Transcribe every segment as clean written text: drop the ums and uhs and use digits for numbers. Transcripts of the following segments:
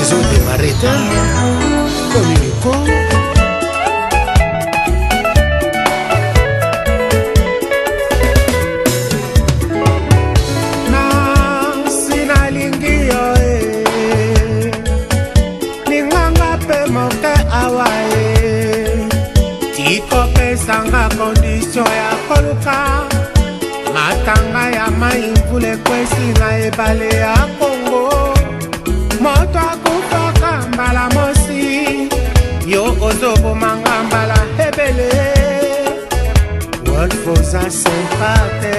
Ezo démarrer te. Komi ko. Nasi nalingi yo e linganga mpe moke awa e tikopesanga kondisio ya koluka matanga ya mai mvula ekwesi na ebale ya Kongo. Moto akufaka mbala mosi, yo ozobomanga mbala ebele. Wolf oza sympa te.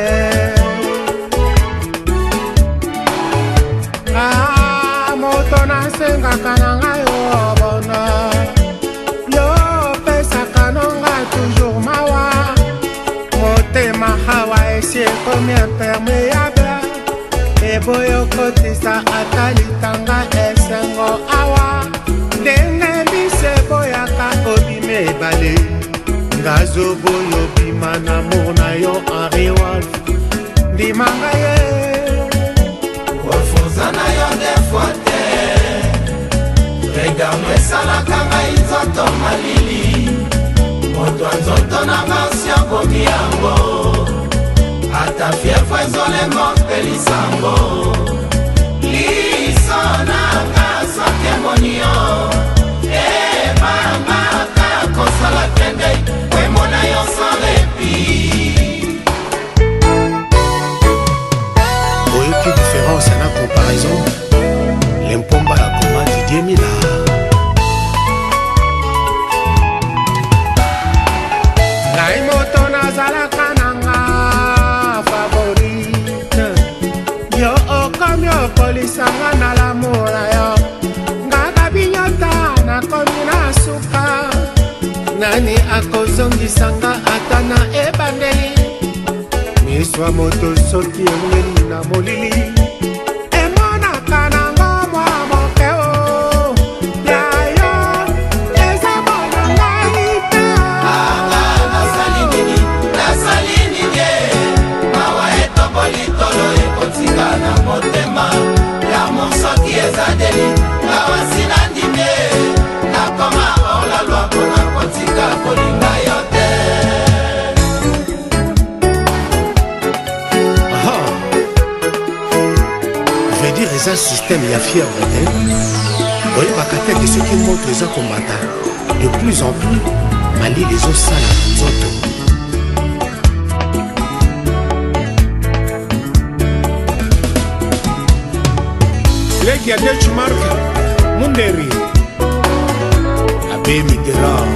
Ah, moto nasengaka na ngai obona yo opesaka nonga toujours mawa. Motema hawa esi ekomi imperméable, eboyi okotisa ata litanga esengo awa. Ndenge mbisi eboyaka obima ebale, ngazoboya obima na amour na yo. Henri Wolf, ndima ngai ye. Ofuza na yo des fois te, regard esalaka ngai nzoto malili. Moto ya nzoto na ngasi akomi yango, ata fièvre ezolemba mpelisango. Liso nanga soki emoni yo ebangaka kosala kende koemona yo sans répit. Oyoki différence na comparaison lempomba ya koma Didier Mila. Ngai moto nazalaka nanga favorite, yo okomi okolisanga na l'amour na yo. Ngaka binyota nakomi na suka, nani akozongisanga ata na ebandeli? Miso ya moto soki eweli na molili emonaka nango mwa moke o ya yo eza mona ngai te. Anga nasali nini, nasali nini? Mawa etoboli tolo ekotika na motema. L'amour soki eza délit, ngawasi na ndimi, nakoma hors la loi mpona kotika kolinga yo te. Aha. Veut dire eza système ya fièvre te. Oyebaka te ke soki moto eza komata de plus en plus, malili ezosala na nzoto. Leki ya Dutch Mark Munderi, Abe Mitterrand.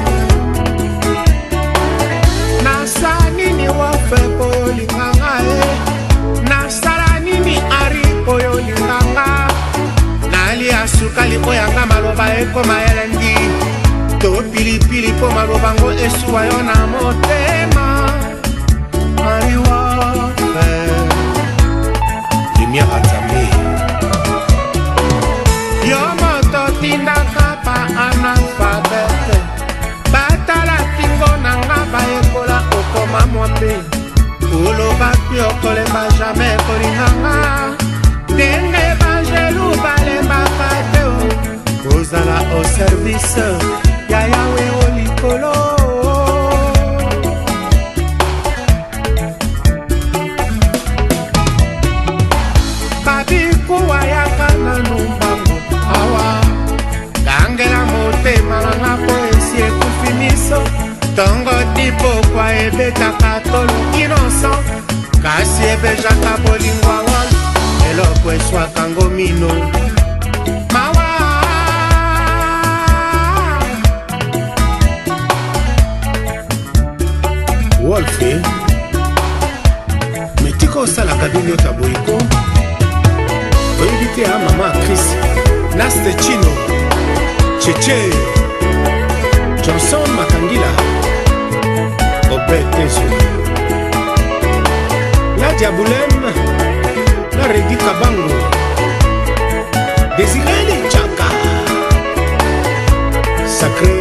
Nasala nini wafe po olinganga e? Nasala nini ari po olinganga? Nalia sukali oyanga maloba ekoma elengi to pilipili mpo maloba ngo esuwa yo na motema. Ari wafe. Lumière ya Nzambe. Yo moto tindaka ba analphabète batala kingo na nga bayekola okoma mwambe. Olobaki okolemba jamais kolinganga ndenge bangelu balembaka te o. Kozala au service ya Yawe o likolo. Babikuwa yaka nanu mbango awa, kangela motema nanga mpo esi ekufi miso. Ntongo ti pokwa ebetaka tolo innocent, kasi ebejaka bolingo awa eloko eswaka ngo mino mawa. Wolf me tika osalaka bino ta boyiko oyebi te ya mama Chris Naste Chino Cheche Johnson Makangila Obetezo Nadia Bulem na Redi Kabango Desireli Chaka Sacré.